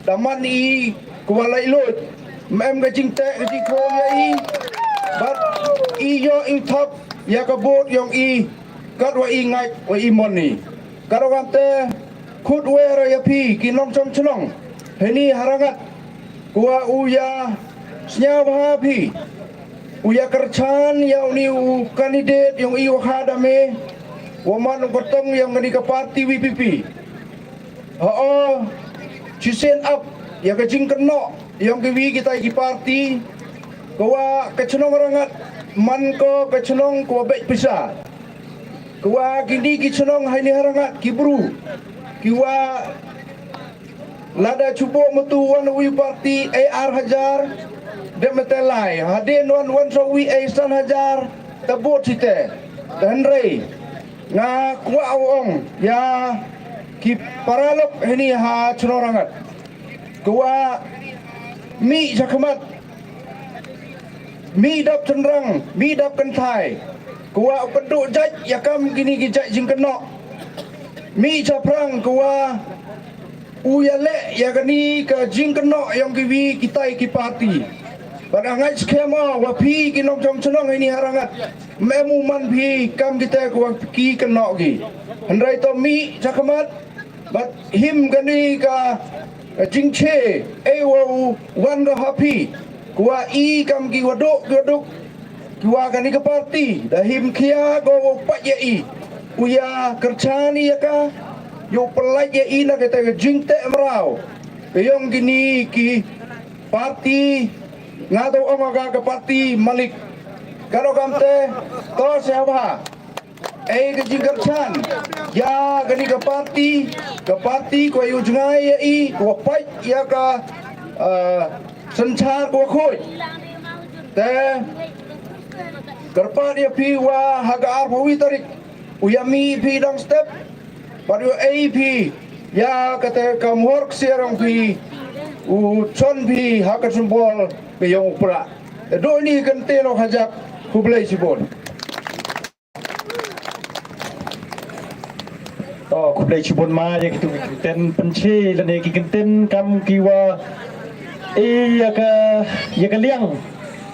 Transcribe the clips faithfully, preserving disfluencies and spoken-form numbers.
Da man i ka wa laitluid, ym em ka jingteh ka jingkhroh ïa i. Bad i ïoh i thap ïa ka vote yong i, kat wa i ngait wa i mon i. Kat wa te, khut wer ïa phi ki nongchong chnong heini ha Rangad, ka wa u ïa sñiawbha phi, u ïa kyrchan ïa uni u candidate yong i wa ha da me, wa man u kyrtong yong kani ka party V P P. Ho, chisien ap ïa ka jingkynnoh yong kiwi kitai ki party, ka wa ka chnong Rangad man ko ka chnong ka wa beit pisa, ka wa kini ki chnong heini ha Rangad ki bru, ki wa lada chubo matu wan wi party ai ar hajar, de mete lai hadien wan wan so wi ai san hajar, ta bot site. Ta hynrei nga kwah u ong ïa ki paralok heini ha chnong Rangad, ka wa mih shakhmat, mih dap chynrang, mih dap kynthai, ka wa u kynduh jait ïa kam kini ki jait jingkynnoh, mih shaphrang ka wa u ïa leh ïa kani ka jingkynnoh yong kiwi kitai ki party. Bad nga ngait skhem wa phi ki nongchong chnong heini ha Rangad, ym em u man phi kam kitai ka wa ki kynnoh ki. Hynrei to mih shakhmat, bad him kani ka jingche, ei wa u wan ka ha phi, ka wa i kam ki wa duk, ki wa duk, ki wa kani ka party, da him khia ka wa u pait ïa i, u ïa kyrchan ïa ka, ïa u pynlait ïa i na kata ka jingteh mraw ka yong kini ki party, nga da ong ka ka party malik. Ka dok kam te, to sñiawbha. Ei ka jingkyrchan ïa kani ka party, ka party ko ïa u jngai ïa i, ko pait ïa ka, ah, synshar ko khuid. Te kyrpad ïa phi wa ha ka arphew wi tarik u ïa mih phi dang step. Bad u ei phi ïa kata ka mhor ksiar yong phi, u chon phi ha ka symbol ka yong u prah. Te doi ni kyntien o khajak, khublei chibun. To, khublei chibun ma ïa kitu ki kyntien pynche lane ki kyntien kam ki wa, eh, ïa ka, ïa ka liang.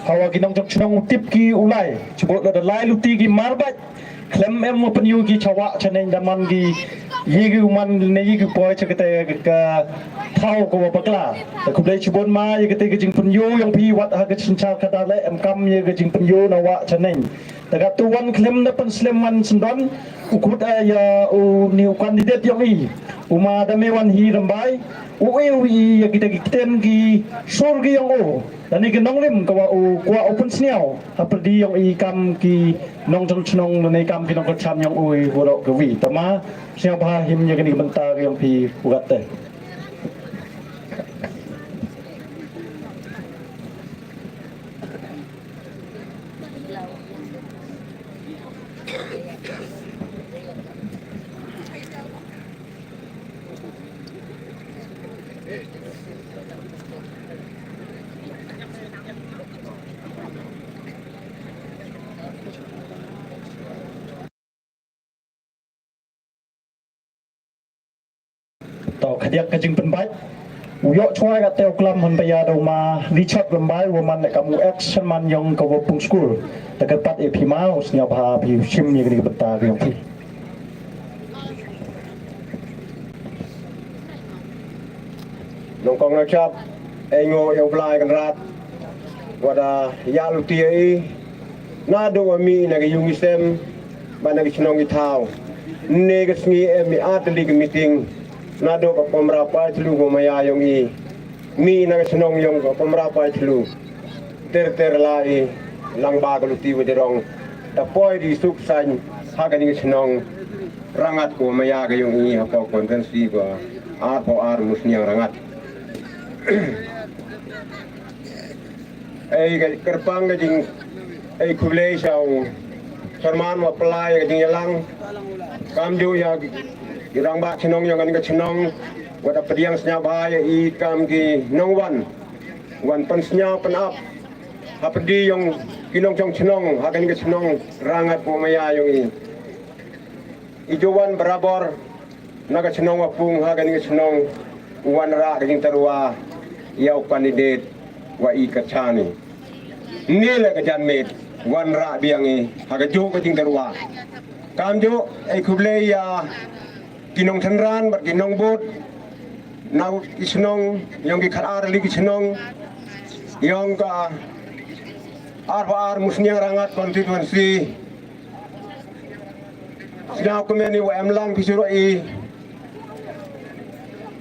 Hawa ki nongchong chnong u tip ki u lai. Chibun la da lai luti ki marbait. Khlem em wa pynïu ki cha wah cha neng da man ki, ïa ki u man ne ïa ki poi cha kata ka thaw ka wa bakla. Te khublei chibun ma ïa kata ka jingpynïu yong phi wat ha ka synshar ka da leh em kam ïa ka jingpynïu na wah cha neng. Te katu wan khlem da pynslem man syndon, u khut, eh, ïa u ni u candidate yong i, u ma da me wan hi rymbai, u e u i ïa kita ki ktien ki sur ki yong u. Lane ki nongrim ka wa u kwah u pynsñiaw ha pyrdi yong i kam ki nongchong chnong lane kam ki nongkyrchan yong u i waroh ka wi. Te ma sñiawbha him ïa kani ka bynta ka yong phi u gat te. To khadiak ka jingpynbait. U ïoh chwa ka teu klam hynrei da u ma Richard Lymbai, u man ka mu action man yong ka wa pung school. Te ka pat e phi ma u sñiawbha phi shim ïa kani ka bynta ka yong phi. Nongkong nongchap, ei ngo ïa u Blai Kynrad, wa da ïa luti ïa i, naduh wa mih na ka yung i sem, bad na ka chnong i thaw. Ne ka sngi em i ar tylli ka meeting, naduh ka Pamra Paithlu ko maya yong i, mih na ka chnong yong ka Pamra Paithlu. Ter ter la i lang ba ka luti wa jrong. Da poi di suk sain ha kani ka chnong Rangad ko maya ka yong i ha ko konvensi ko ar po ar musniang Rangad. Ei ka kyrpang ka jing ei khublei sha u chairman wa pynlai ka jingïalang. Kam ju ïa ki rangbah chnong yong kani ka chnong wa da pdiang sñiawbha ïa i kam ki nongwan. Wan pynsñiaw pynap ha pyrdi yong ki nongchong chnong ha kani ka chnong Rangad ko maya yong i. I ju wan barabor na ka chnong wa pung ha kani ka chnong. Wanrah ka jingtyrwa ïa u candidate wa i kyrchan i. Ngi la ka janmiet wanrah biang i ha ka juh ka jingtyrwa. Kam juh ai khublei ïa ki nongshynran bad ki nongbud na ki shnong, ïong ki khatar li ki shnong, ïong ka arphew ar Musniang Rangat constituency. Sñiaw kmen i wa em lang phi shuh i.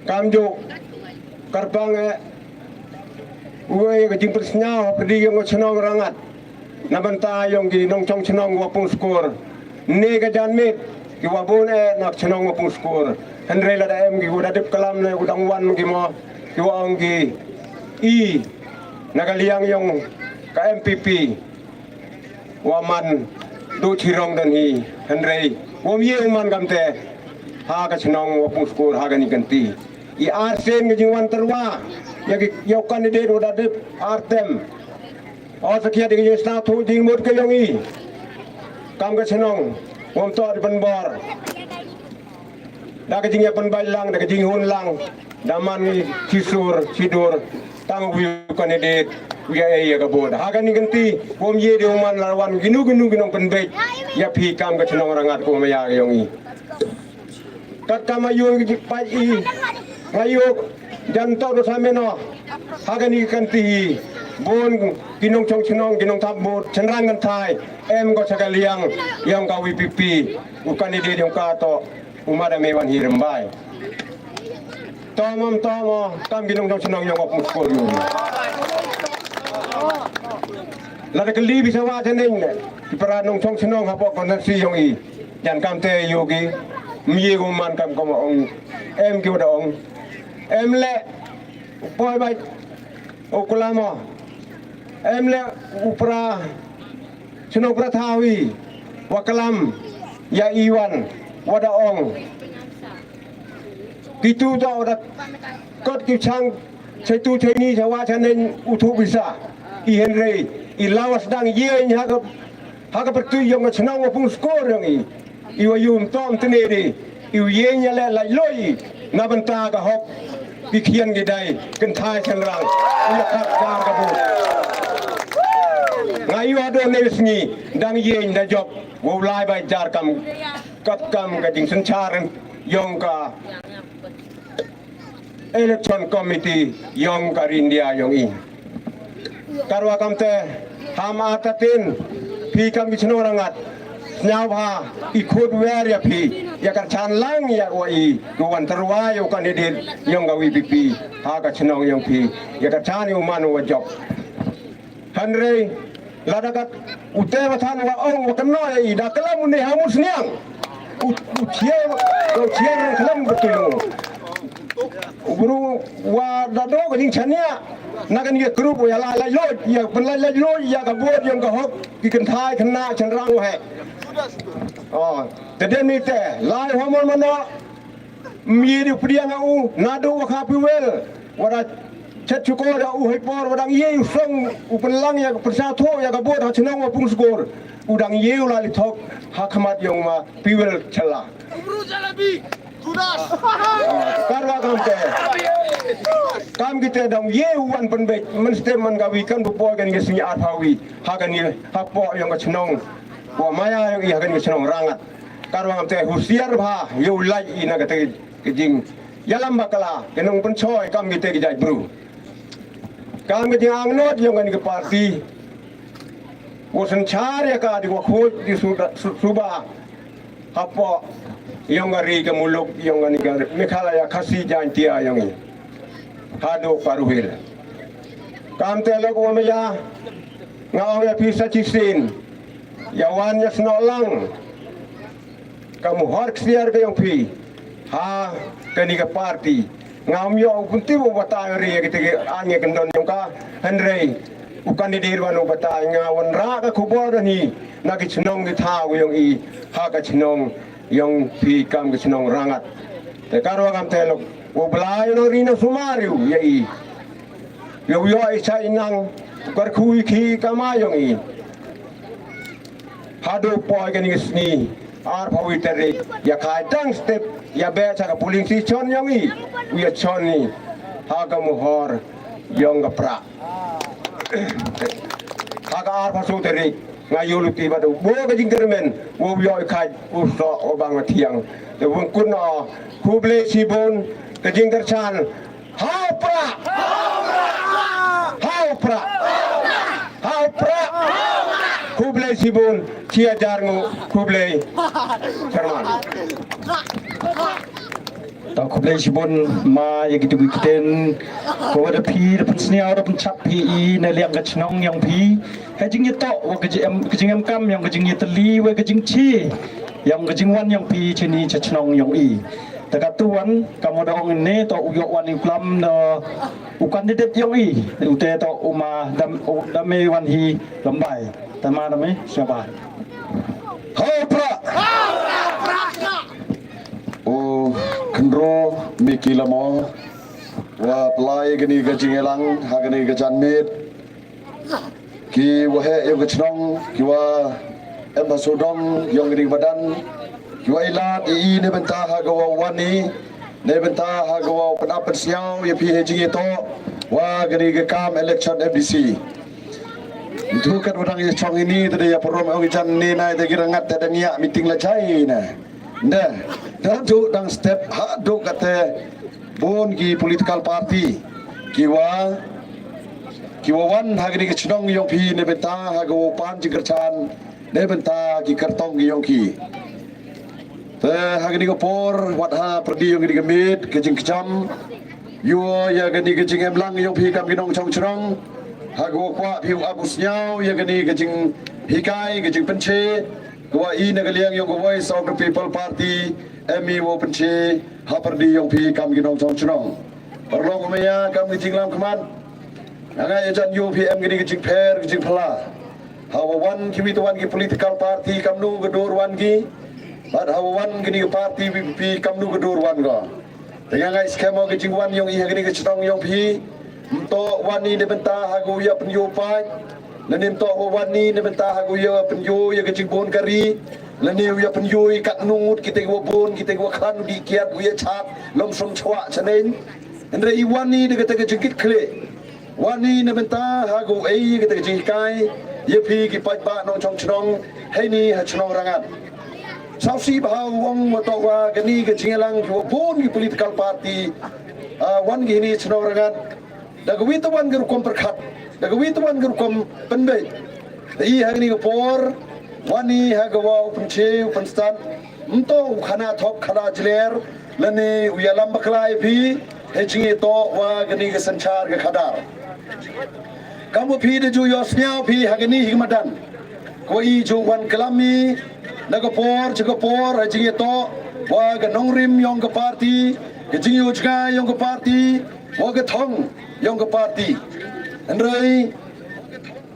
Kam juh kyrpang eh uwei ka jingpynsñiaw ha pyrdi ïong ka shnong Rangat na bynta ïong ki nongchong shnong wa pung skur. Ne ka janmiet ki wa bun eh na shnong wa pung skur. Hynrei lada em ki wa da dep klam ne u dang wan ki mo, ki wa ong ki i na ka liang ïong ka M P P. Wa man du chirong don hi, hynrei wom ye u man kamte ha ka shnong wa pung skur ha kani kynti. I ar sien ka jingwan tyrwa ïa ki, ïa u candidate wa da dep ar term. O sa kiad ki jingstad thu jingmut ka ïong i kam ka shnong wom to di pynbor. Da ka jingïapynbeit lang, da ka jinghun lang, da man ngi shisur shidur tang u ïa u candidate u ïa ei ïa ka vote. Ha kani kynti wom ye de u man la wan kino kino ki nongpynbeit ïa phi kam ka shnong Rangat ko ma ïa ka ïong i. Kat kam ayu ki pait i ngayu jan to do sameno. Ha kani kynti i bun ki nongchong shnong, ki nongthap vote, shynrang kynthai em ko sa ka liang ïong ka V P P. U candidate ïong ka to u ma da me wan hi rymbai. To mom to mo kam ki nongchong shnong ïong wa pung skur ïong. Lada kylli phi sa wa chaneng ne ki para nongchong shnong hapoh constituency ïong i. Jan kamte ïoh ki mye ko man kam ko ma ong. Em ki wa da ong. Em le u poi bai u klam o. Em le u para shnong para thaw i wa klam ïa i wan wa da ong. Kitu to da kot ki chang chaitu chaini cha wa chaneng u thu bisa. I hynrei i lawas dang ïeng ha ka ha ka pyrtuit ïong ka shnong wa pung skur ïong i. I wa ïum tom tne de i u ïeng ïa le lai loi na bynta ka hok ki khian ki dai kynthai shynrang. U ïa kat jar ka bu nga ïu ha do ne sngi dang ïeng da jop wa u lai bai jar kam kat kam ka jingsynshar ïong ka Election Committee ïong ka Ri India ïong i. Karwa kamte ham atatin phi kam ki shnong Rangat. Sñiaw bha i khut wer ïa phi ïa ka chan lang ïa wa i ko wan tyrwa ïa u candidate ïong ka V P P ha ka shnong ïong phi ïa ka chan ïa u man wa jop. Hynrei lada kat u te wa than wa ong wa kynnoh ïa i da klam u ne ha Musniang. U u chier u chier klam betul. U bru wa da do ka jingchania na kan ïa krup ïa la la loj ïa pynlai la loj ïa ka bot ïa ka hok ki kynthai khynnah shynrang he. Oh, te den ni te lai hormon mana. Myi di pdiang u nadu wa kha piwel wada chet chuko da u hei por wadang ye u song u pynlang ïa pyrsa tho ïa ka bot ha chnong wa pung skur. U dang ye u la li thok ha khmat yong ma piwel chela. Umru jalabi. Judas. Karwa kam te kam kite dang ye u wan pynbeit men stem man ka wi kan bu poi kan ngi sngi ar phawi ha kan ngi ha po yong ka chnong. Wa maya yong i ha kan ngi chnong Rangat. Karwa ngam te husiar bha yow laj i na kata ka jing ïalam bakla ka nong pynchoi kam kita ki jait bru. Kam ka jing angnot yong kani ka parti. Wa synchar ïa ka di wa khoj di suba hapoh yong ka ri ka muluk yong kani ka Meghalaya Khasi Jaintia yong i. Haduh Paruhil. Kam te lok wa maya nga ong ïa pisa chisin. Ïa wan ïa snoh lang. Ka muhor ksiar ka yong phi ha kani ka parti. Ngam ïoh u pynti u batai ri kita ki an ïa kyndon yong ka hynrei u kandidir wan u batai nga wan ra ka khubor ni na ki chnong ki thaw yong i ha ka chnong yong phi kam ki chnong Rangat. Te karwa kam te lok u blai no ri no sumar yu ïa i. Ïa u ïoh i chai nang kar khui khi kama yong i. Haduh poi kani ka sngi Arphew tarik ïa ka dang step ïa beh sha ka polling station ïong i, u ïa shon i ha ka muhor ïong ka prah. Ha ka arphew tarik nga ïoh luti bad u bo ka jingkyrmen u ïoh i khaj u soh u bang thiang. Te wong kun o khublei shibun ka jingkyrchan. Hau prah! Hau prah! Hau prah! Khublei shibun, chia jar ngu, khublei. Sharman. Ta khublei shibun ma ïa kitu ki ktien. Ko da phi da pynsniaw da pynchap phi i na liang ka chnong ïong phi. Ka jingïatoh wa ka jingem ka jingem kam ïong ka jingïatylli wa ka jingchi ïong ka jingwan ïong phi chini cha chnong ïong i. Ta ka tuan ka mo da ong ne to u ïoh wan i klam da u candidate ïong i. U te to u ma dam u dam me wan hi lambai. Ta ma dam me siapa. Hau prah. U kynro Miki Lamo wa plai kani ka jingïalang ha kani ka janmiet. Ki waheh ïong ka chnong, ki wa em ha sawdong ïong ka ding badan, ki wa ilat i i ne bynta ha ka wa wan i ne bynta ha ka wa pynap pynsngew ïa phi ha jingïatoh wa ka ding ka kam election M D C. Ntu kat wa dang ïa chong ini te da ïa parom ïong i jan ne nai te ki rangat te dang ïa meeting la jai ne. Nda da du dang step ha du kate bun ki political party ki wa ki wa wan ha kani ka chnong ïong phi ne bynta ha ka wa pan jingkyrchan ne bynta ki kyrtong ki ïong ki. Te ha kani ka por wat ha pyrdi ïong kani ka miet ka jingkjam ïoh ïa kani ka jingemlang ïong phi kam ki nongchong chnong ha ka wa kwah phi u ap u sniaw ïa kani ka jinghikai ka jingpynche ka wa i na ka liang ïong ka Voice of the People Party em i wa pynche ha pyrdi ïong phi kam ki nongchong chnong. Parlok u maya kam ki jinglam khmat. Nga ngai jan ïoh phi em kini ki jingpher ki jingphla. Hawa wan ki wi wan ki political party kam nu ka dur wan ki. Bad hawa wan kini ki party V P P kam nu ka dur wan ko. Te nga ngai skhem ki jingwan ïong i ha kini ki chnong ïong phi. Mto wan i ne bynta ha ku ïa pynïoh pai. Lane mto wan i ne bynta ha ku ïa pynïoh ïa ki jingbun kari. Lane ïa pynïoh i kat ngut ki te wa bun ki te wa khan di kiat ïa chat lom som chwa chaneng. Hynrei i wan i de kata ka jingkit khlieh. Wan i na bynta ha ka ei kata ka jinghikai ïa phi ki paidbah nongchong chnong heini ha chnong Rangat. Sawsi ba ha u ong wa to wa kani ka jingïalang ki wa bun ki political party. Ah, wan ki heini chnong Rangat. Da ka wi ta wan ka rukom pyrkhat. Da ka wi ta wan ka rukom pynbeit. Te i ha kani ka por wan i ha ka wa u pynche u pynstad. Mto u khana thok khana jler lane u ïalam bakla ïa phi. He jingïatoh wa kani ka synshar ka khadar. Kam wa phi da ju ïoh sniaw phi ha kani hi madan. Ko i ju wan klam i na ka por cha ka por he jingïatoh wa ka nongrim ïong ka party ka jingïoh jnga ïong ka party wa ka thong ïong ka party. Hynrei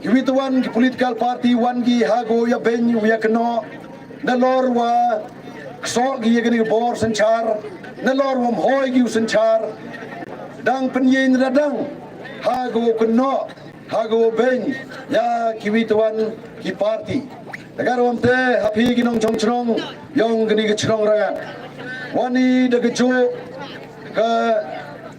ki wi ta wan ki political party wan ki ha ko ïa beiñ u ïa kynnoh. Nalor wa ksoh ki ïa kani ka bor synshar. Nalor wa mhoi ki u synshar. Dang pynïeng da dang ha ko kynnoh ha ko beiñ ïa ki wi ta wan ki party. Da ka rukom te ha phi ki nongchong chnong ïong kani ka chnong Rangat. Wan i da ka ju ka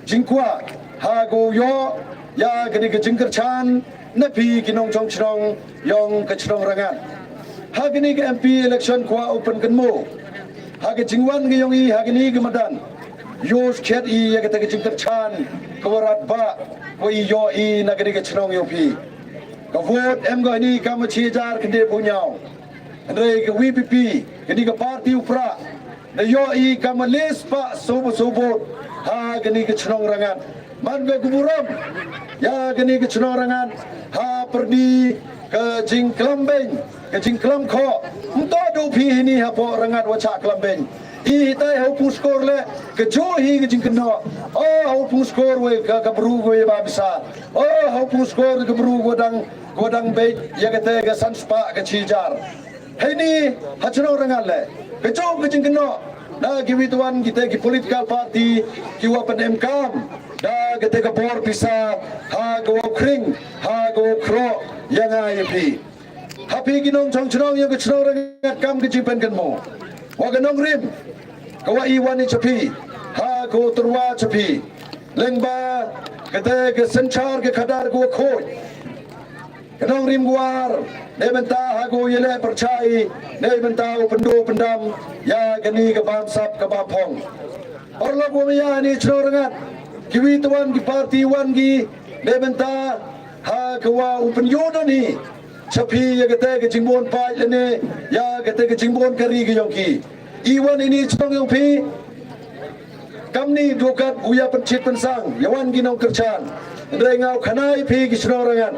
jingkwah ha ko ïoh ïa kani ka jingkyrchan na phi ki nongchong chnong ïong ka chnong Rangat. Ha kani ka M P election kwah u pynkynmaw ha ka jingwan ka ïong i ha kani ka madan. Ïoh skhet i ïa kata ka jingkyrchan ka wa rat ba ko i ïoh i na kani ka chnong ïong phi. Ka vote em ko ini kam chi hajar khyndai phew hynñiew. Hynrei ka V P P kani ka party u prah. Da ïoh i kam le spah sawphew saw vote ha kani ka chnong Rangat. Man ka ku burom ïa kani ka chnong Rangat ha pyrdi ka jingklam beiñ ka jingklam khoh. Mto du phi hini hapoh Rangat wa chah klam beiñ. I hitai ha u pung skor le ka ju hi ka jingkynnoh. O ha u pung skor we ka ka bru we ba bisa. O ha u pung skor ka bru wa dang wa dang beit ïa kata ka san spah ka chi hajar. Heini ha chnong Rangat le ka ju ka jingkynnoh na ki wi ta wan kita ki political party ki wa pynemkam da kata ka bor pisa ha ka wa khring ha ka wa khroh ïa nga ïa phi. Ha phi ki nongchong chnong ïa ka chnong Rangad kam ka jingpynkynmaw. Wa ka nongrim ka wa i wan i cha phi ha ka wa tyrwa cha phi. Lyngba kata ka synchar ka khadar ka wa khuid. Ka nongrim ka wa ar, ne bynta ha ka wa ïaleh pyrchai, ne bynta u pynduh pyndam ïa kani ka bamsap ka bamphong. Paralok wa maya ni chnong Rangad, kiwi tawan ki parti wan ki, ne bynta ha ka wa u pynïoh don hi cha phi ïa kata ka jingbun paid lane ïa kata ka jingbun kari ka yong ki. I wan ini chnong yong phi, kamni dukat u ïa pynchit pynsang ïa wan ki nongkyrchan. Hynrei nga u khana ïa phi ki chnong Rangad,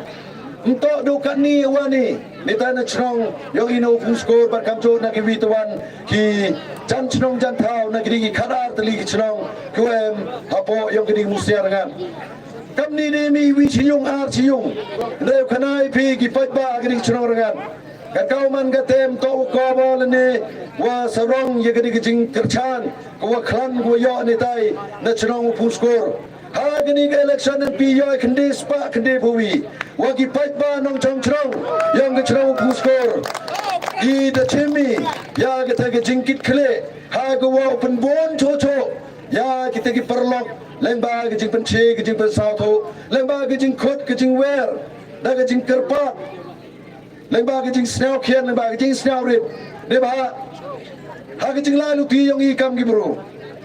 mto dukat ni ïa wan i nita na chnong yong ino pungskur bad kamjooh na kiwi tawan ki jan chnong jan thaw na kini ki khadar tylli ki chnong ki wa em hapoh yong kini ki musia Rangad. Kamni ni mi wi chi yung ar chi yung. Hynrei u khana ïa phi ki paidbah kini ki chnong Rangad. Ka kaw man ka tem to u kobo lane wa sarong ïa kani ka jingkyrchan ka wa khlan ka wa ïoh ni tai na chnong u pungskur. Ha kani ka election M P ïoh khyndai spah khyndai phew wi. Wa ki paidbah nongchong chnong yong ka chnong u pungskur. I da chimi ïa kata ka jingkit khleh ha ka wa u pynbun chocho ïa kita ki paralok lyngba ka jingpynche ka jingpynsawthuh lyngba ka jingkhut ka jingwer da ka jingkyrpad. Lyngba ka jingsngew khian lyngba ka jingsngew rit. Dei ba ha ka jinglai luti yong i kam ki bru,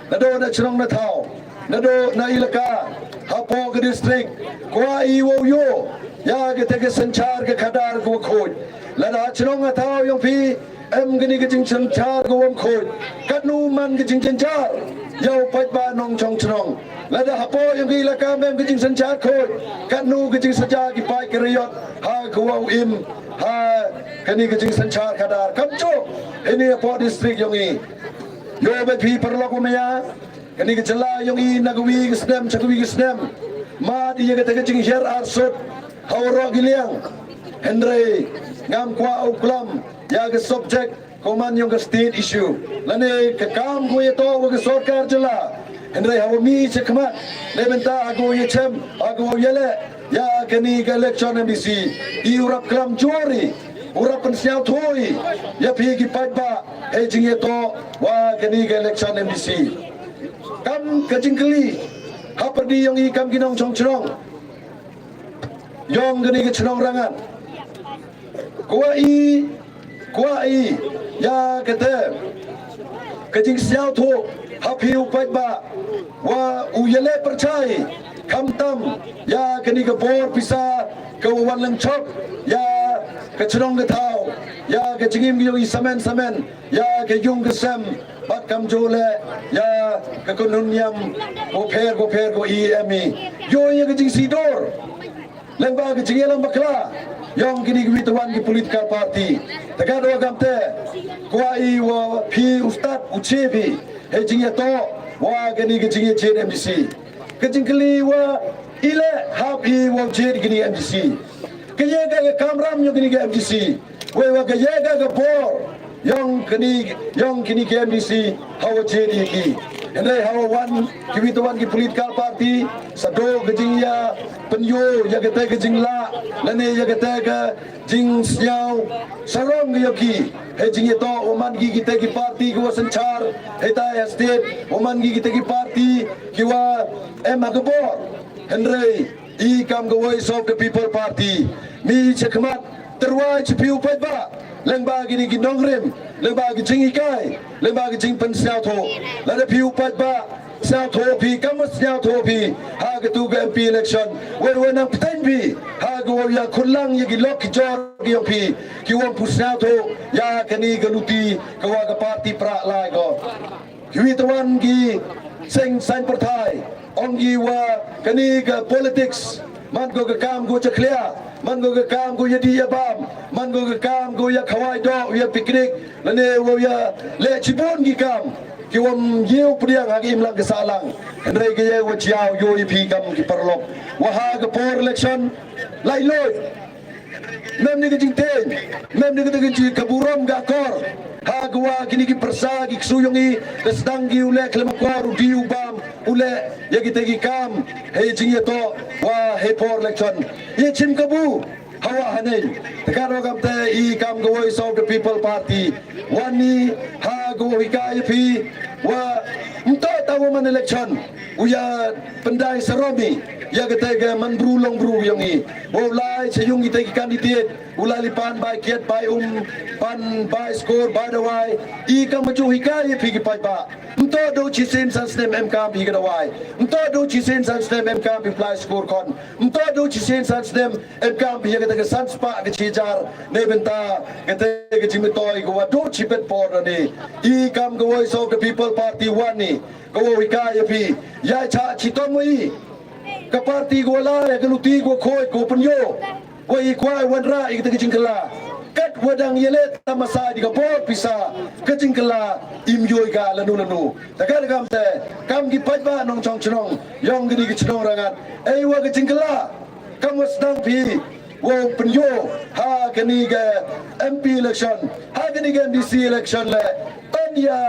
naduh na chnong na thaw, naduh na ilaka, hapoh ka district, kwah i wow ïoh ïa kata ka synchar ka khadar ka wa khuid. Lada ha chnong ha thaw yong phi em kani ka jingsynchar ka wa khuid, katno man ka jingjynjar ïa u paidbah nongchong chnong. Lada hapoh yong ka ilaka em ka jingsynchar khuid, katno ka jingsaja ki paid ka riot ha ka wa u im ha kani ka jingsynchar khadar kamjooh ini hapoh district yong i. Ïoh ba phi paralok wa maya, kani ka jylla yong i na ka wi ka snem cha ka wi ka snem mad ïa kata ka jinghiar arsut ha waroh ki liang. Hynrei ngam kwah u klam ïa ka subject ka wa man yong ka state issue lane ka kam ka wa ïatoh wa ka sorkar jylla. Hynrei ha wa mi chakhmat ne bynta ha ka wa ïachem ha ka wa ïaleh ïa kani ka election M D C, i u rap klam jur i u rap pynsngew thui ïa phi ki paidbah hei jingïatoh wa kani ka election M D C. Kam ka jingkylli ha pyrdi yong i kam ki nongchong chnong yong kani ka chnong Rangad. Kwah i, kwah i ïa kata ka jingsngew thui ha phi u paidbah wa u ïaleh pyrchai khamtam ïa kani ka bor pisa ka wa wan lyngchop ïa ka chnong ka thaw, ïa ka jingim ka yong i samen samen, ïa ka yung ka sem bad kamjooh leh ïa ka kynhun niam ka wa pher ka wa pher ka wa i em i. Ïoh ïa ka jingsih dur lyngba ka jingïalam bakla yong kini ki wi tawan ki political party. Te ka daw kamte kwah i wa phi u stad u che phi hei jingïatoh wa kini ki jingïajied M D C. Ka jingkylli wa i leh hap i wa jied kini M D C. Ka ïa ka ka kamram yong kini ki M D C. Wei wa ka ïa ka ka bor yong kini yong kini ki M D C ha wa jied ïa ki. Hynrei ha wa wan ki wi tawan ki political party sa do ka jingïa pynïoh ïa kata ka jinglah lane ïa kata ka jingsngew sarong ka yong ki. Hei jingïatoh wa man ki kita ki party ki wa synchar hei tai ha state wa man ki kita ki party ki wa em ha ka bor. Hynrei i kam ka Voice of the People Party mi chakhmat tyrwa cha phi u paidbah lyngba kini ki nongrim, lyngba ki jinghikai, lyngba ki jingpynsngew tho. Lada phi u paidbah sngewthuh phi kam sngewthuh phi ha katu ka M P election, wer wer nang pteng phi ha ka wa ïa khunlang ïa ki lok ki jor ki yong phi ki wa pu sngewthuh ïa kani ka luti ka wa ka party pra lai ko. Ki wi tawan ki seng sain pyrthai ong ki wa kani ka politics man ko ka kam ko chakhlia, man ko ka kam ko ïa di ïa bam, man ko ka kam ko ïa khawai doh ïa picnic lane wa ïa leh chibun ki kam ki wam ïew pdiang ha ki imlang ki sahlang. Hynrei ka ïa wa chiaw ïoh ïa phi kam ki paralok wa ha ka por election lai loi. Mem ni ka jingteng, mem ni ka jing ka burom ka kor ha ka wa kini ki pyrsa ki ksu yong i ka sdang ki u leh khlem kor u di u bam u leh ïa kita ki kam hei jingïatoh wa hei por election. Ïa chim kabu Hawa haneng, te ka rukom te i kam ka Voice of the People Party wan ni ha ka wow hikai ïa phi, wa mynta ta wa man election u ïa pyndai saromi ïa kata ka man bru long bru yong i, wow lai sa yung i te ki candidate u lai li pan bai kiat bai um pan bai score bai dawai. I kam ka ju hikai ïa phi ki paidbah. Mynta do chi sien san snem em kam phi ka dawai. Mynta do chi sien san snem em kam phi plai score kon. Mynta do chi sien san snem em kam phi ïa kata ka san spah ka chi jar. Ne bynta kata ka jingmyntoi ka wa do chi pet por na ni. I kam ka Voice of the People Party wan ni ka wow hikai ïa phi. Ïa cha chi tong wa i ka party ka wa la ïa ka luti ka wa khoi ka wa pynyo wa i kwai wan ra i kata ka jingkylla. Kat wa dang ïa le ta masa di ka bor pisa ka jingkylla im yoi ka lanu lanu. Ta ka kam te kam ki paidbah nongchong chnong yong kini ki chnong rangat. Ei wa ka jingkylla kam wa sdang phi wow pynyo ha kani ka M P election, ha kani ka M D C election le ton ïa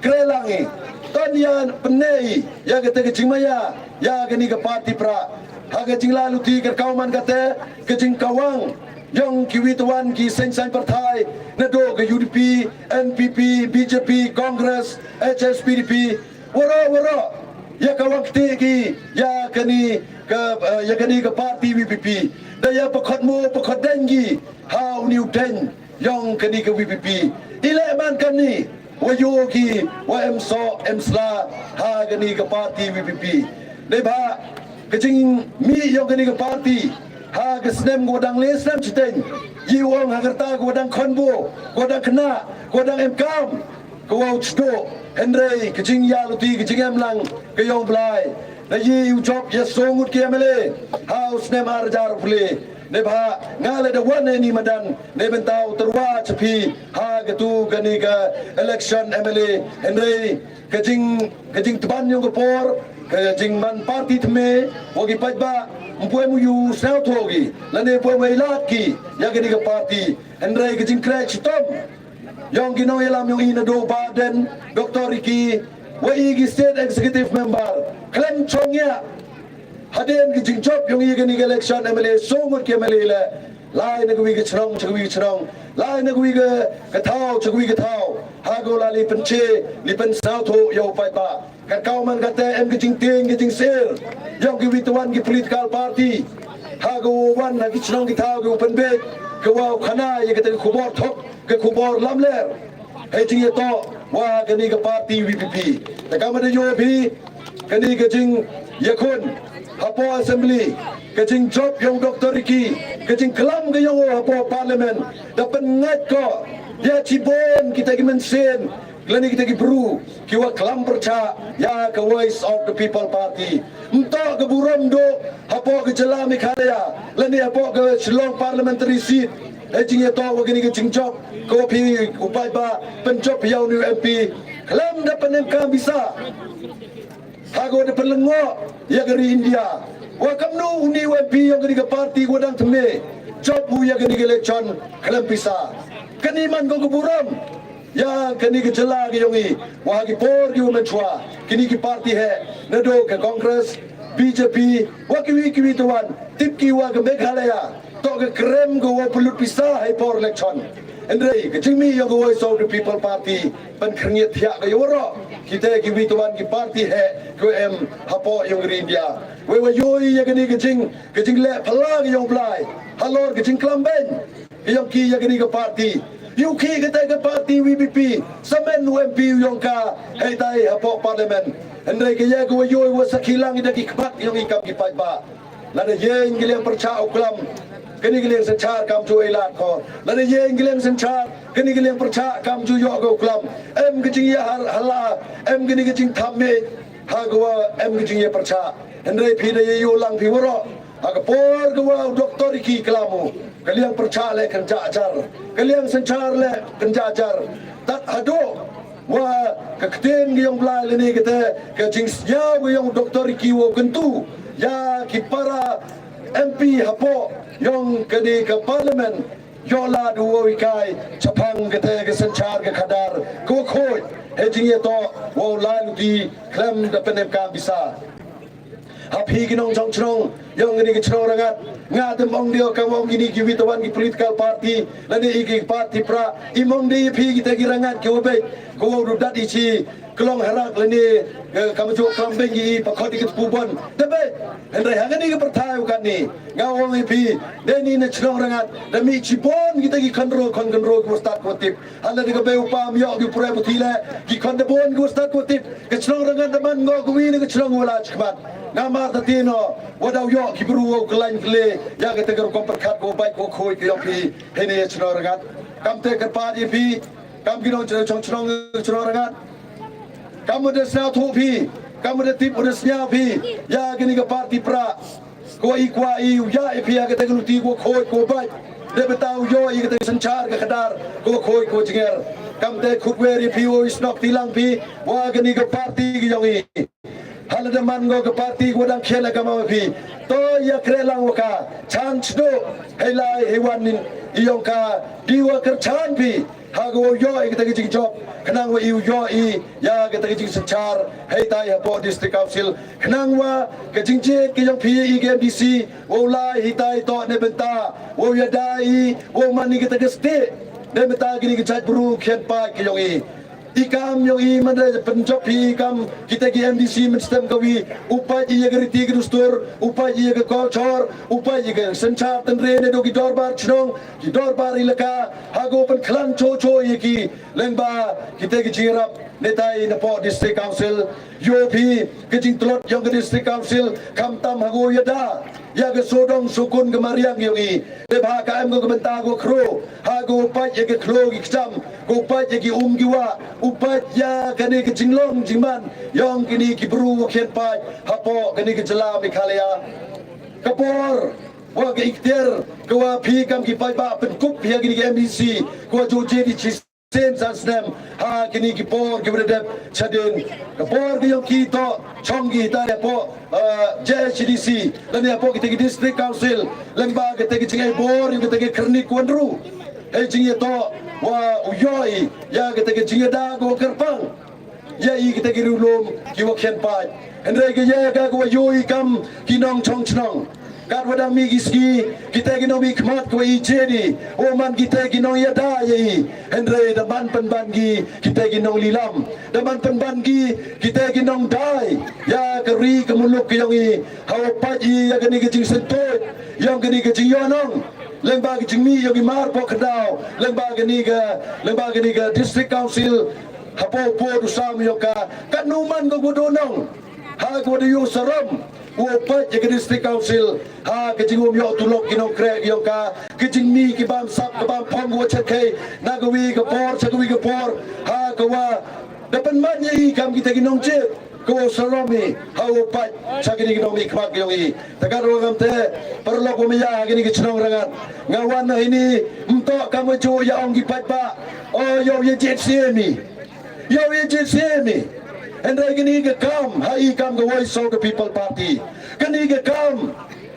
krelang i, ton ïa pynne i ïa kata ka jingmaya ïa kani ka party pra. Ha ka jingla luti ka kaw man kata ka jingkawang yong ki wi tawan ki seng seng partai na do ka U D P, N P P, B J P, Congress, H S P D P, waro waro ïa ka wang kti ki ïa kani ka ïa kani ka party V P P. Da ïa pakhot mo pakhot deng ki ha u niu deng yong kani ka V P P. I leh man kani wa ïoh ki wa em so em sla ha kani ka party V P P. Dei ba ka jingmih yong kani ka party ha ka snem ko dang le snem chiteng. Yi wong ha karta ko dang khonbo ko dang kena ko dang em kam. Ka wow chdo hynrei ka jingïaluti ka jingem lang ka yong Blai. Na yi u jop ïa so ngut ki M L A ha u snem ar hajar pule. Ne ba nga le da wan ni madan ne bynta u terwa chapi ha ka tu kani ka election M L A. Hynrei ka jing ka jing tban yong ka por ka jing man party tme wa ki paidbah mpwe mu yu sel thogi lane mpwe mu ilat ki ïa kani ka party. Hynrei ka jing krek chitom yong ki nongïalam yong i na do ba den Doctor Ricky wa i ki state executive member khlem chong ïa hadien ki jingjop yong i kani ka election M L A so ngut ki M L A le lai na ka wi ka chnong cha ka wi ka chnong lai na ka wi ka thaw cha ka wi ka thaw ha ko la li pynche li pynsnaw tho ïa u paidbah. Ka kaw man kata em ka jingtieng ka jingsir yong ki wi tawan ki political party ha ka wan ha ki chnong ki thaw ki u pynbeit ka wa u khana ïa kata ka khubor thok ka khubor lamler. Hei jingïatoh wa kani ka party V P P. Ta ka mada ïoh phi kani ka jingïakhun hapoh assembly ka jingjop yong Doctor Ricky ka jingklam ka yong hapoh parliament da pyngait ko ïa chibon kita ki mynsiem lane kita ki bru ki wa klam pyrchah ïa ka Voice of the People Party. Mto ka burom do hapoh ka jylla Meghalaya lane hapoh ka Shillong parliamentary seat. Hei jingïatoh wa kani ka jingjop ko phi u paidbah pynjop ïa u ni u M P khlem da pynem kam bisa ha ko da pynlyngngoh ïa ka ri India. Wa kamnu u ni u M P yong kani ka party wa dang tme jop u ïa kani ka election khlem bisa. Kani man ko ka burom ïa kani ka jylla ka yong i wa ha ki por ki wa mynchwa kini ki party he na do ka Congress, B J P wa ki wi ki wi tawan tip ki wa ka Meghalaya. To ka krem ka wa pynlut pisa hei por election. Hynrei ka jingmih yong ka Voice of the People Party pynkhyngiat thiah ka ïa waroh kita ki wi tawan ki party he ka em hapoh yong ka ri India. Wei wa ïoh ïa kani ka jing ka jingleh phala ka yong Blai halor ka jingklam beiñ ka yong ki ïa kani ka party. Ïoh ki kata ka party V P P samen u M P u yong ka hei tai hapoh parliament. Hynrei ka ïa ka wa ïoh wa sakhi lang ïa ki khmat yong i kam ki paidbah. Lada ïeng ki liang pyrchah u klam kani ki liang synchar kam ju ai lad ko. Lada ïeng ki liang synchar kani ki liang pyrchah kam ju ïoh ka u klam. Em ka jingïa har hala em kani ka jingtham me ha ka wa em ka jingïa pyrchah. Hynrei phi da ïa ïoh lang phi waroh ha ka por ka wa u Doctor Ricky klam u ka liang pyrchah le kan ja jar ka liang synchar le kan ja jar. Tat haduh wa ka ktien ka yong Blai lane kata ka jingsngew ka yong Doctor Ricky wa kyntu ïa ki para M P hapoh yong kane ka parliament. Ïoh lad u wa u ikai chaphang kata ka synchar ka khadar ka wa khoi. Hei jingïatoh wa u lai luti khlem da pynem kam bisa. Ha phi ki nongchong chnong Ïong kine ki chnong Rangad, nga te ym ong de ka ong kine ki wit wan ki political party lane i ki party pra, i ong de i phi kita ki Rangad ki wa beit, ko wa u dat i chi klong harak lane ka ma ju klam beng i pa khot i ki tpu bon. Te beit, hynrei ha kane ka pyrthai u kane nga ong i phi, de ni na chnong Rangad da mi chi bon kita ki khonro khon khonro ki wa stad ko tip. Hala de ka bei u pam ïoh ki prai puthi le ki khon de bon ki wa stad ko tip. Ka chnong Rangad da man ngo ka wi ne ka chnong wa la chikmat. Nga mar ta ti no wa daw ïoh ki bru wa u klain kle ïa ka te ka rukom pyrkhat ko bait ko khoi ka ïoh phi. Hene chnong Rangad, kam te ka pa di phi, kam ki nong chnong chnong chnong Rangad, kam da sna thu phi, kam da tip da sna phi ïa kini ka party pra. Ko i kwa i u ïa i phi ïa ka te ka luti ko khoi ko bait. De beta u ïoh i ka te ka synchar ka khadar ko khoi ko jnger. Kam te khut wer i phi u i snok ti lang phi wa kini ka party ki ïong i. Hala da man ngo ka party ko dang khel ka ma phi. To ïa kre lang wa ka chan chdo. Hei lai hei wan nin i ïong ka di wa ker chan phi. Ha ka wa u ïoh i ka te ka jingjop khnang wa i u ïoh i ïa ka te ka jingsynchar hei tai hapoh District Council. Khnang wa ka jingjied ka ïong phi i ka M D C wa u lai hei tai to ne bynta wa u ïa dai i wa u man i ka te ka state ne bynta kini ka jait bru khian pa ka ïong i. I kam ïong i man re pynjop phi i kam kita ki M D C mynstem ka wi u pait i ïa ka riti ka dustur, u pait i ïa ka culture, u pait i ïa ka synchar tynre ne do ki dorbar chnong, ki dorbar ilaka, ha ko pynkhlan cho cho ïa ki leng ba kita ki jingrap ne tai na po District Council. Ïoh phi ka jingtlot ïong ka District Council kham tam ha ko ïa da ïa ka sodong sukun ka mariang ïong i. Te ba ka em ko ka bynta ko khro ha ko pait ïa ka khlo ki kcham, ko pait ïa ki um ki wa, u pait ïa kane ka jinglong jingman ïong kini ki bru wa khian pait hapo kane ka jylla Meghalaya. Ka por wa ka iktiar ka wa phi kam ki paidbah pynkup ïa kini ki M D C ka wa ju jied i chi sien san snem ha kini ki por ki wa dep chadien. Ka por ki ïong ki to chong ki ta hapo J H D C lane hapo kita ki District Council lane ba kita ki jingai bor ïong kita ki kyrnik wan ru. Hei jingïa to wa u ïoh i ïa kita ki jingïa da ko kyrpang ïa i kita ki riewlum ki wa khian pait. Hynrei ka ïa ka ko wa ïoh i kam ki nong chong chnong. Kat wa dang mi ki ski kita ki nong mi khmat ko wa i jeni wa man kita ki nong ïa da ïa i. Hynrei da man pynban ki kita ki nong lilam, da man pynban ki kita ki nong dai ïa ka ri ka muluk ki ïong i. Ha wa pait i ïa kani ka jingsyntuid ïong kani ka jingïonong leng ba ka jingmi ïong i mar po kdaw leng ba kani ka leng ba kani ka District Council. Hapoh po du sam ïong ka ka nu man ka gudu nong ha ka wa da ïong saram wa pait ïa ka District Council ha ka jingum ïong tulok ki nong krek ïong ka ka jingmi ki bam sap ka bam phong wa chakhei na ka wi ka por cha ka wi ka por ha ka wa da pynman ïa i kam kita ki nong jied ka wa saram i ha wa pait cha kini ki nong mi khmat ïong i. Takat wa ngam te paralok wa maya ha kini ki chnong Rangad nga wan na hini mto kam wa ju ïa ong ki paidbah o ïa u ïa jied sien i. Ïa u ïa jied sien i. Hynrei kani ka kam ha i kam ka Voice of the People Party kani ka kam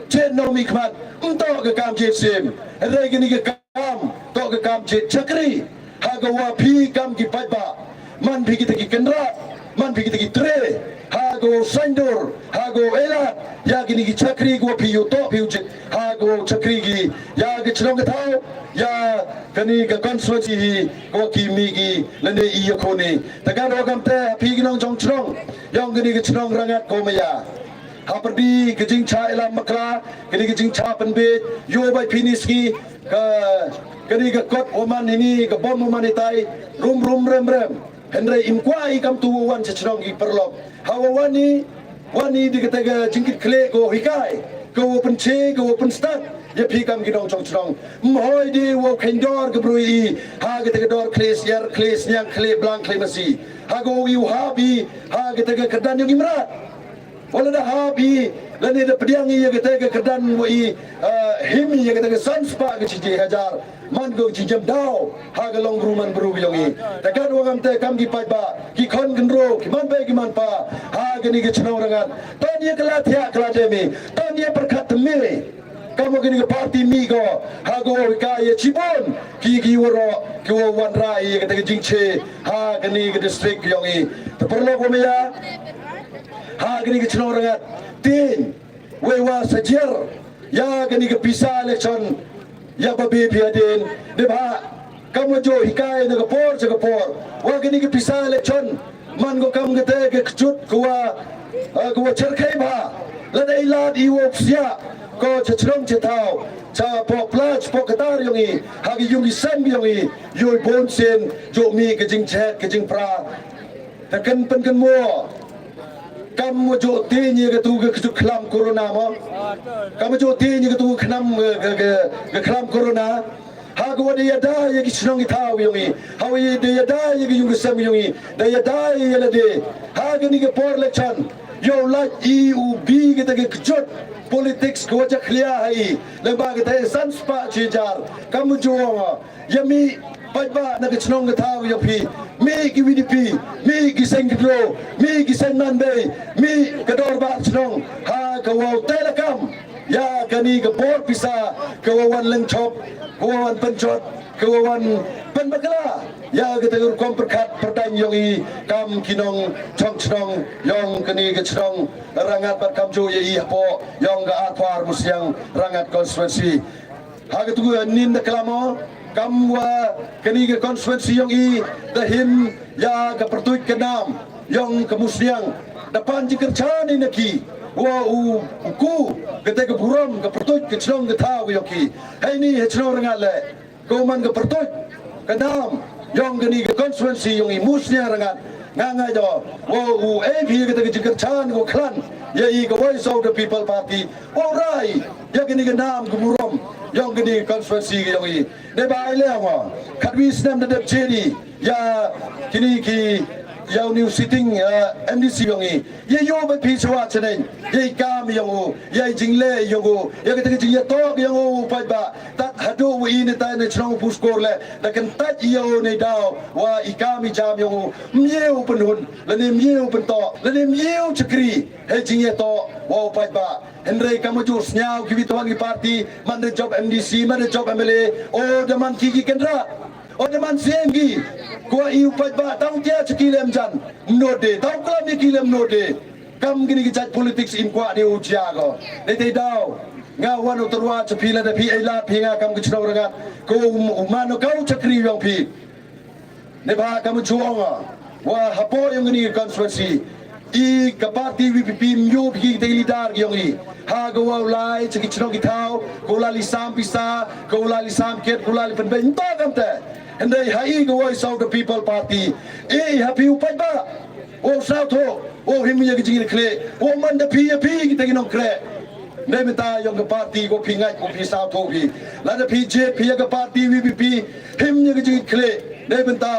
jied nong mi khmat mto ka kam jied sien. Hynrei kani ka kam to ka kam jied chakri ha ka wa phi kam ki paidbah man phi kita ki kynrad man phi kita ki tre ha ka wa saindur ha ka wa elat ïa kini ki chakri ka wa phi u to phi u jied ha ka wa chakri ki ïa ka chnong ka thaw ïa kani ka constituency hi ka wa ki mi ki lane i ïa khoni. Takat wa kam te phi ki nong chong chnong ïong kani ka chnong Rangad ko maya. Ha pyrdi ka jingcha ilam makla kani ka jingcha pynbit ïoh bai phi ni sngi ka kani ka kot wa man hini ka bom wa man itai rum rum rem rem. Hynrei im kwah i kam tu wa wan cha chnong ki paralok ha wa wan i wan i di kata ka jingkit khleh ko hikai ko wa pynche ko wa pynstad ïa phi kam ki nong chong chnong. Mhoi di wa kheiñ dor ka brui i ha kata ka dor khleh siar khleh sniang khleh blang khleh masi ha ko wi u hap i ha kata ka kyrdan ïong i mrad. Wala da hap i lane da pdiang i ïa kata ka kyrdan wa i him i ïa kata ka san spah ka chi hajar man ko chi jem daw ha ka long bru man bru ïong i. Takat wa ngam te kam ki paidbah ki khon kynro ki man bai ki man pa ha kani ka chnong Rangad. Ton ïa ka la thiah ka la dem i ton ïa pyrkhat te me. Kam wa kini ka party mi ko ha ko wa ka ïa chibun ki ki waro ki wa wan rai ïa kata ka jingche ha kani ka district ïong i. Te paralok wa maya ha kani ka chnong Rangad tin Wei wa sa jer ïa kane ka pisa election ïa ba beh phi hadien. Dei ba kam wa ju hikai na ka por sha ka por wa kane ka pisa election man ko kam kata ka kjut ko wa, eh, ko wa cherkhei ba la dei lad i wa psia ko cha chnong cha thaw cha pok plach pok katar yong i ha ki yung i sem yong i yoi bon sen jo mi ka jing chet ka jing pra. Ta kan pen kan mo kam mo jo te ni ka tu ka kjut khlam corona mo. Kam mo jo te ni ka tu khlam ka, ka, ka khlam corona. Ha ka wa da ïada ïa ki chnong ki thaw yong i. Ha wa da ïada ïa ki yung ki sem yong i. Da ïada ïa la de. Ha ka ni ka por election. Yow lait i u bi ka ta ka kjut politics ka wa ja khlia ha i. Lem ba ka ta san spah chi jar. Kam mo jo ïa mi paidbah na ka chnong ka thaw yong phi. Mi ki V D P, mi ki seng kdro, mi ki seng man bei, mi ka dorbar chnong. Ha ka wa u te la kam. Ïa kani ka bor pisa ka wa wan lengchop, ka wa wan pynchot, ka wa wan pynbakla ïa ka tang rukom pyrkhat pyrdain yong i kam ki nongchong chnong yong kani ka chnong Rangat bad kamjooh ïa i hapoh yong ka Arthur Musiang Rangat constituency. Ha ka tu nin da klam o kam wa kani ka constituency yong i da him ïa ka pyrtuit ka nam yong ka Musiang da pan jingkyrchan i na ki wa u ku ka te ka burom ka pyrtuit ka chnong ka thaw ka yong ki. Hei ni ha chnong Rangat le ko man ka pyrtuit ka nam yong kani ka constituency yong i Musiang Rangat. Nga nga jo wa u A P ka te ka jingkyrchan ko khlan ïa i ka Voice of the People Party. Wa u rai ïa kani ka nam ka burom yong kani ka constituency ka yong i. Dei ba ai le wa khatwi snem da dep jeni ïa kini ki ïa u new sitting, eh, M D C yong i. Ïa ïoh ba phi chwa chaneng ïa i kam yong u ïa i jingle yong u ïa ka te ka jingïatoh yong u paidbah. Tat haduh wa i ne tai ne chnong puskor le da kan tat ïa u ne daw wa i kam i jam yong u mye u pynhun lane mye u pyntoh lane mye u chakri. Hei jingïatoh wa u paidbah. Hynrei kam ju sñiaw ki witowan ki party man da job M D C man da job M L A o da man ki ki kendra. O da man sieng ki kwah i u paidbah tang tia cha ki lem jan mnode tang klam i ki lem mnode. Kam kini ki jait politics im kwah ni u jia ko. Dei te daw nga wan u terwa cha phi la da phi ai la phi nga kam ki chnong Rangat ko u man ka u chakri yong phi. Ne ba kam chuong wa hapoh yong kini ki constituency. I ka party V P P myo phi ki te leader yong i ha ka wa u lai cha ki chnong ki thaw ko la li sam pisa ko la li sam ket ko la li pynbeng ta kam te. Hynrei ha i ka Voice of the People Party i ha phi u paidbah. Wow saw tho wow him ïa ki jingkyrkhu wow man da phi ïa phi kita ki nongkyrkhu. Nei mynta yong ka party ko phi ngait ko phi saw tho phi la da phi je phi ïa ka party V P P him ïa ki jingkyrkhu. Nei mynta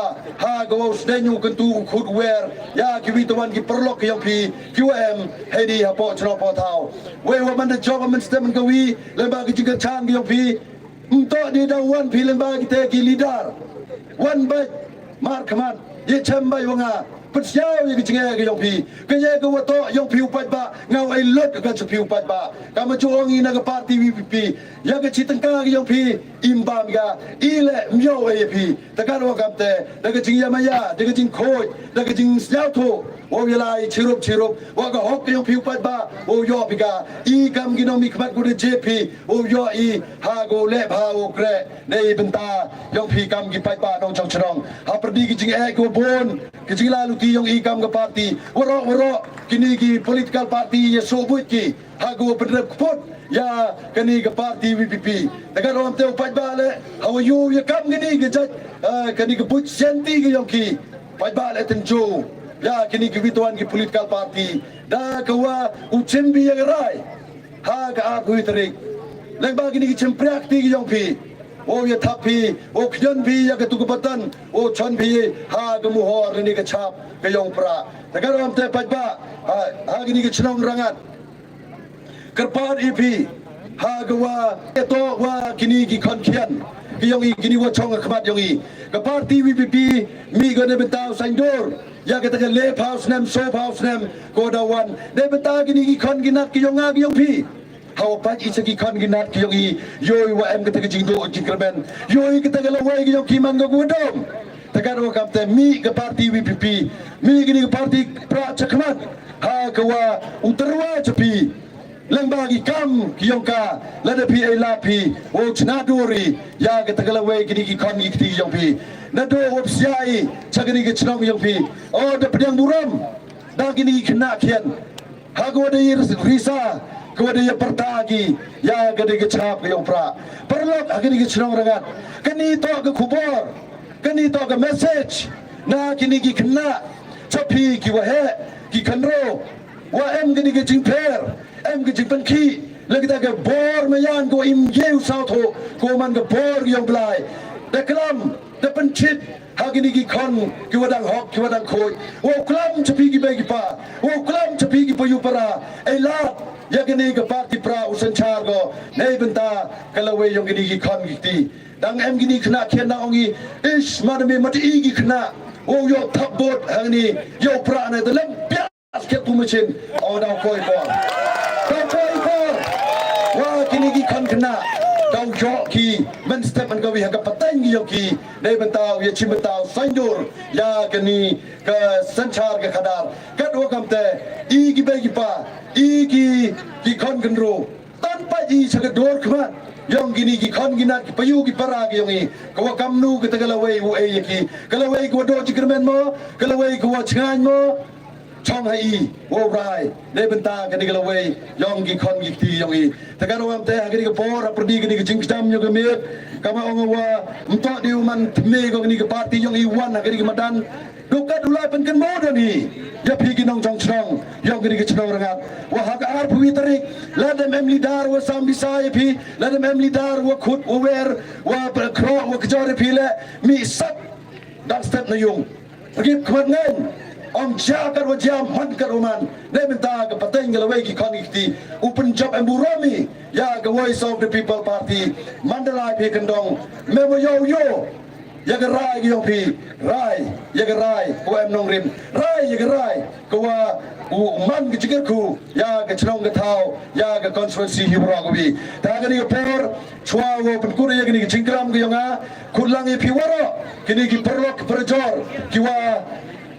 ha ka wow sdeng u kyntu u khut wer ïa ki wi tawan ki paralok yong phi ki wa em hei di hapoh chnong poh thaw. Wei wa man da jong man stem ka wi lem ba ki jingkyrchan ki yong phi. Mto di da wan phi lem ba kita ki leader wan ba mar khmat ye chem ba yong nga. Pynsiaw ïa ka jingeh ka yong phi ka ïa ka wato yong phi u paidbah nga u ai lut ka cha phi u paidbah. Ka ma ju ong i na ka party V P P ïa ka chi tangka ka yong phi im bam ka i le myo ai phi. Ta ka ro kam te da ka jingïa maya da ka jingkhoj da ka jingsñiaw tho. Wow ïa lai chirup chirup wa ka hok ka yong phi u paidbah wow ïoh phi ka i kam ki nong mi khmat ku da je phi wow ïoh i ha ko le bha wow kre. Nei bynta yong phi kam ki paidbah nong chong chnong ha pyrdi ki jingeh ko bon. Ki jingla luti yong i kam ka party warok warok kini ki political party ya so buit ki ha ko pynrep kput ya kani ka party V P P. Ta ka rom te u paidbah le ha wa yu ya kam kini ka jait kani ka buit senti ka yong ki paidbah le tenjo ya kini ki wituan ki political party da ka wa u chimbi ya rai. Ha ka a kui tarik leng ba kini ki chimpriak ti ki yong phi wow ya thap phi wow khyon phi ya ka tu ka patan wow chon phi ha ka muhor ni ka chap ka yong pra. Ta ka rom te paidbah ha kini ki chnong Rangat kyrpad i phi ha ka wa eto wa kini ki khon khian ki yong i kini wa chong ka khmat yong i ka party V P P mi ko ne bynta u saindor. Ïa kata ka le phaw snem so phaw snem ko da wan ne bynta kini ki khon ki nat ki yong nga ki yong phi. Haw pat i cha ki khon ki nat ki yong i yoi wa em kata ka jingdo jingkyrmen yoi kata ka lawai ki yong ki man ka ku dom. Ta ka ro kam te mi ka party V P P mi kini ka party pra cha khmat ha ka wa u terwa cha phi. Lyngba ki kam ki yong ka, lada phi ai lad phi, wow chna dur i ïa kata ka lawei kini ki khon ki kti yong phi. Naduh wow psiah i cha kini ki chnong yong phi. O, da pdiang burom da kini ki khynnah khian, ha ka wa da i risa, ka wa da i pyrta ki ïa kini ki chap ki yong pra. Paralok ha kini ki chnong rangat, kani toh ka khubor, kani toh ka message na kini ki khynnah cha phi ki wa heh, ki khynraw. Wa em kani ka jingpher, em ka jingpynkhih la kita ka bor maïan ko im ye u saw tho, ko man ka bor yong Blai. Da klam, da pynchit ha kini ki khon ki wa dang hok, ki wa dang khuid. Wow klam cha phi ki bei ki pa, wow klam cha phi ki payu para, ai lad ïa kani ka party pra u synshar ko, nei bynta ka lawei yong kini ki khon ki kti. Dang em kini khynnah khian dang ong i, ish, ma da me mat i ki khynnah, wow yoh thap bot ha kani, yoh pra ne da lem pia. Asket tu machin, o, daw koi por. Daw koi por. Wa kini ki khon khynnah, daw yoh ki mynstep man ka wi ha ka pateng ki yoh ki, nei bynta u ïa chim bynta u saindur ïa kani ka synshar ka khadar. Katwa kamte, i ki bei ki pa, i ki, ki khon khynraw, tan pat i cha ka dur khmat yong kini ki khon ki nat, ki payu ki para ki yong i. Ka wa kamnu kata ka lawei u ei ïa ki? Ka lawei ka wa doh jingkyrmen mo, ka lawei ka wa chngaiñ mo? Chong ha i, wow rai, nei bynta kani ka lawei yong ki khon ki kti yong i. Te ka ruh amte ha kani ka por, ha pyrdi kani ka jingkjam yong ka miet, kama ong wa, mtoh di u man thymme ko kani ka party yong i wan ha kani ka madan. Dukat u lai pynkynmaw don hi ïa phi ki nongchong chnong yong kani ka chnong rangat. Wa ha ka arphew wi tarik, lada em leader wa sam bisa ïa phi, lada em leader wa khut wa wer, wa khroh wa kjor ïa phi le, mih sat dang step na yung. Rgip khmat ngan, ym jia kat wa jia, man kat wa man. Nei bynta ka pateng ka lawei ki khon ki kti, u pynjop em burom i ïa ka Voice of the People Party. Mandalay phi kyndong, me mo yoh yoh ïa ka rai ki yong phi, rai ïa ka rai ka wa em nongrim, rai ïa ka rai ka wa u man ka jingkyrkhu ïa ka chnong ka thaw, ïa ka constituency hi baroh ka wi. Ta kani ka por, chwa wow pynkut ïa kani ka jingklam ka yong nga, khut lang ïa phi waroh kini ki paralok ki parajor ki wa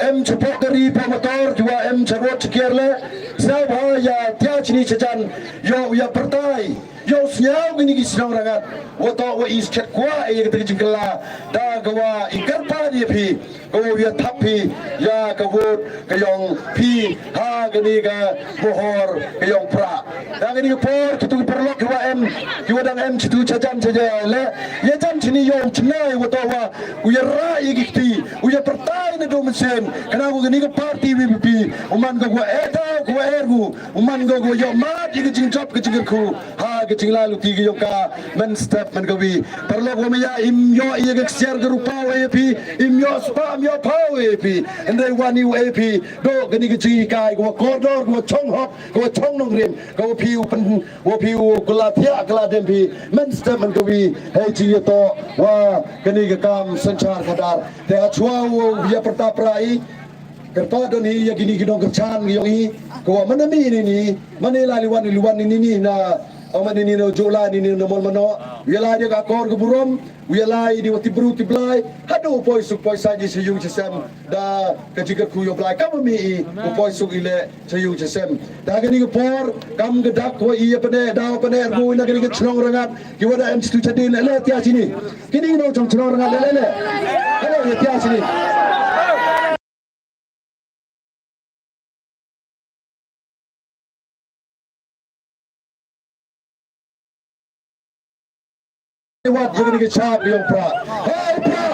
em chapoh kari poh motor, ki wa em cha rot cha kiar le, sngewbha ïa tia chini chajan, yoh ïa pyrtai, yoh sngew kini ki shnong rangat, wa toh wa i skhet kwah ïa kata ka jingkylla, da ka wa i kyrpad ïa phi, ka wa ïa thap phi ïa ka vote ka yong phi ha kani ka mohor ka yong pra. Da kani ka por, kitu ki paralok ki wa em, ki wa dang em kitu chajan chajan le, ïa jan chini yoh chna ïa wa toh wa u ïa rai ïa ki kti, u ïa pyrtai na do mynsiem, kane ko kani ka party V P P, u man ko ko eta ko er ko, u man ko ko yoh mat ïa ka jingjop ka jingkyrkhu ha ka jinglai luti ka yong ka mynstep man ka wi. Paralok wa maya, im yoh ïa ka ksiar ka rupaw ïa phi, im yoh spah im yoh phaw ïa phi. Hynrei wa ni u ïa phi, do kani ka jinghikai ko wa kordor, ko wa chong hok, ko wa chong nongrim, ko wa phi u pyn, wa phi u kylla thiah kylla dem phi mynstep man ka wi. Hei jingïatoh wa kani ka kam synshar khadar. Te ha chwa u ïa pyrta pra i, kyrpad don hi ïa kini ki nongkyrchan ki yong i, ko wa mane mi ni ni, mane la liwan liwan ni ni na, o mane ni na jula ni ni na mol mano, u ïa lai da ka kor ka burom, u ïa lai da wa tip bru tip blai, haduh u poi suk poi saji sha yung sha sem, da ka jingkyrkhu yong Blai, kam mi i u poi suk i le sha yung sha sem. Da kani ka por, kam ka dak wa i ïa pynneh, da wa pynneh rbu na kani ka chnong rangat, ki wa da em chitu chadin le, le tia chini. Kini ki nongchong chnong rangat le, le, le. Hello, ïa tia chini. Wat ïa kani ka chap yong pra. Hei pra!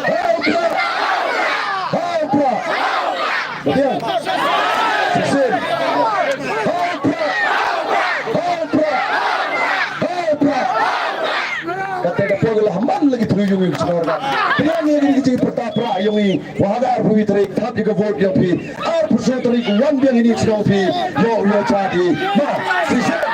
Hei pra! Hei pra! Badia. Shisien. Hei pra! Hei pra! Hei pra! Kata ka por la man lagi tu yung yung chnong. Pdiang ïa kani ka jingpyrta pra yong i. Wa ha ka arphew tarik thap ïa ka vote yong phi. Arphew tarik wan biang ini chnong phi. Yoh yoh cha di. Ma. Shisien.